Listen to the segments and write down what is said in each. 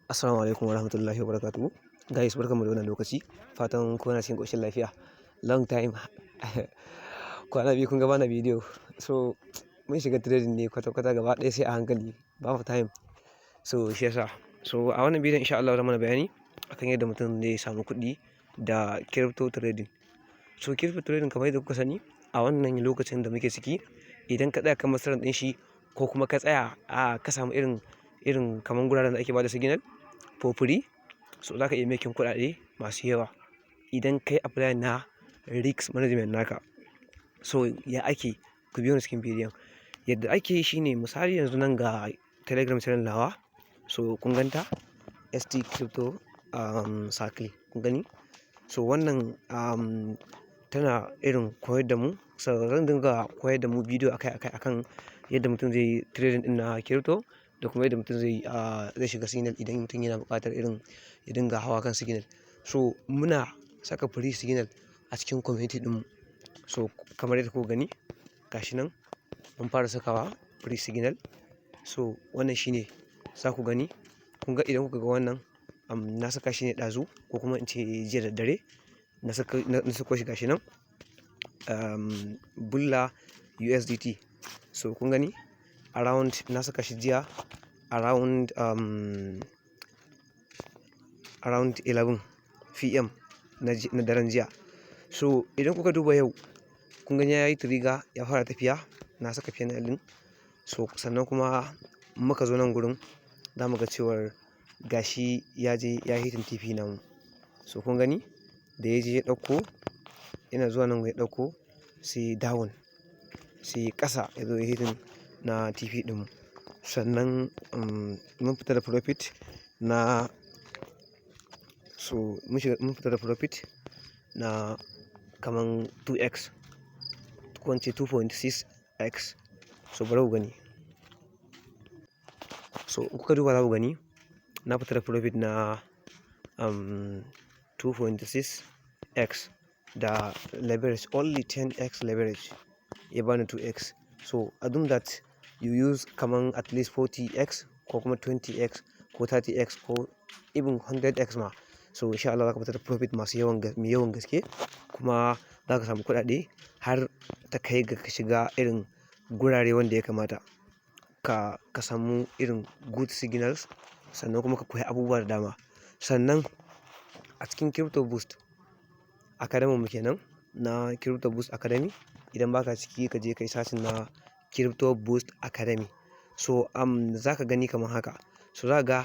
Assalamu alaikum warahmatullahi wabarakatuh. Guys, barkanmu da wannan lokaci. Fatan kuna cikin ƙoshin lafiya. Long time. Kwana biyu kun ga bana bidiyo. So mun shiga trading ne kwata-kwata, gaba ɗaya sai a hankali. Babu time. So shi yasa. So a wannan bidiyon, insha Allah, zan mana bayani akan yadda mutum zai samu kuɗi da crypto trading. So crypto trading, kamar yadda kuka sani, a wannan lokacin da muke ciki, idan ka tsaya kan masaran ɗin shi ko kuma ka tsaya a ka samu irin kamar guraren da ake bada signal for free, so za ka iya making kuɗaɗe masu yawa idan kai apply na risk management naka. So ya ake? Ku biyo ni cikin bidiyon. Yadda ake yi shine, misali, yanzu nan ga Telegram channel nawa. So kun ganta, ST Crypto Circle, kun gani? So wannan tana irin koyar da mu. So zan dinga koyar da mu bidiyo akai akai akan yadda mutum zai yi trading ɗin na crypto da kuma yadda mutum zai shiga signal idan mutum yana buƙatar irin ya dinga hawa kan signal. So muna saka free signal a cikin community ɗinmu. So kamar yadda kuka gani, gashi nan mun fara sakawa free signal. So wannan shine za ku gani. Kun ga, idan kuka ga wannan, na saka shi ne ɗazu ko kuma in ce jiya da dare. Na sako shi, gashi nan. Bulla USDT. So kun gani, around na saka shi jiya around 11 p.m. na daren jiya. So idan kuka duba yau, kun gani ya yi trigger, ya fara tafiya. Na saka PNL ɗin. So sannan kuma muka zo nan gurin, za mu ga cewar gashi ya je ya hitting TP namu. So kun gani, da ya je ya ɗauko, yana zuwa nan ya ɗauko, sai down, sai ƙasa ya zo ya hitting na TP ɗinmu. Sannan mun fita da profit na, so mun shiga, mun fita da profit na kaman 2x ko in ce 2.6x. So bari ku gani. So in kuka duba, za ku gani na fita da profit na 2.6x da leverage, only 10x leverage ya bani 2x. So assume that you use kaman at least 40x ko kuma 20x ko 30x ko even 100x ma. So insha Allah za ka fita da profit masu yawan, mai yawan gaske, kuma za ka samu kuɗaɗe har ta kai ga ka shiga irin gurare wanda ya kamata ka samu irin good signals, sannan kuma ka koyi abubuwa da dama. Sannan a cikin Crypto Boost Academy mu kenan, na Crypto Boost Academy, idan baka ciki, ka je ka yi searching na Crypto Boost Academy. So za ka gani kamar haka. So za ka ga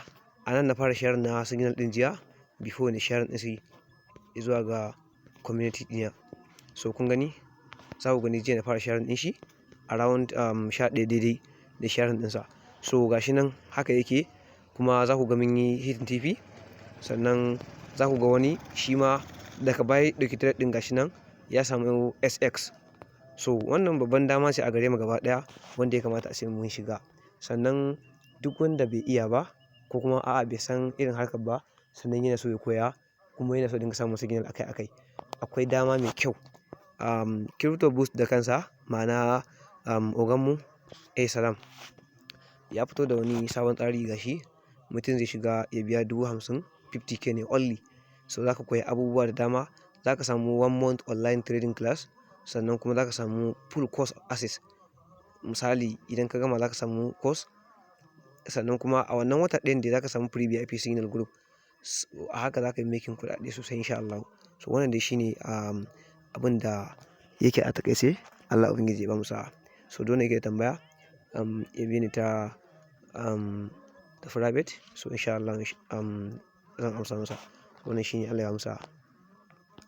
a nan na fara share na signal ɗin jiya before na share ɗin shi zuwa ga community ɗina. So kun gani, za ku gani jiya na fara share ɗin shi around 11 daidai da sharing ɗinsa. So gashi nan haka yake, kuma za ku ga mun yi hitting TP. Sannan za ku ga wani shi ma daga baya ɗauki trade ɗin, gashi nan ya samu SX. So wannan babban dama ce a gare mu gaba ɗaya wanda ya kamata a ce mun shiga. Sannan duk wanda bai iya ba ko kuma a'a, bai san irin harkar ba, sannan yana so ya koya kuma yana so ya dinga samun signal akai akai, akwai dama mai kyau. Crypto Boost da kansa, ma'ana oganmu A Salam, ya fito da wani sabon tsari. Gashi mutum zai shiga ya biya 50,000, 50K ne only. So za ka koyi abubuwa da dama. Za ka samu one month online trading class, sannan kuma za ka samu full course access. Misali, idan ka gama, za ka samu course, sannan kuma a wannan wata ɗayan dai za ka samu free VIP signal group. A haka za ka yi making kuɗaɗe sosai, insha Allahu. So wannan dai shine abin da yake a taƙaice. Allah Ubangiji ya bamu sa'a. So duk wanda yake da tambaya, ya bi ni ta private. So insha Allah zan amsa masa. Wannan shine. Allah ya bamu sa'a.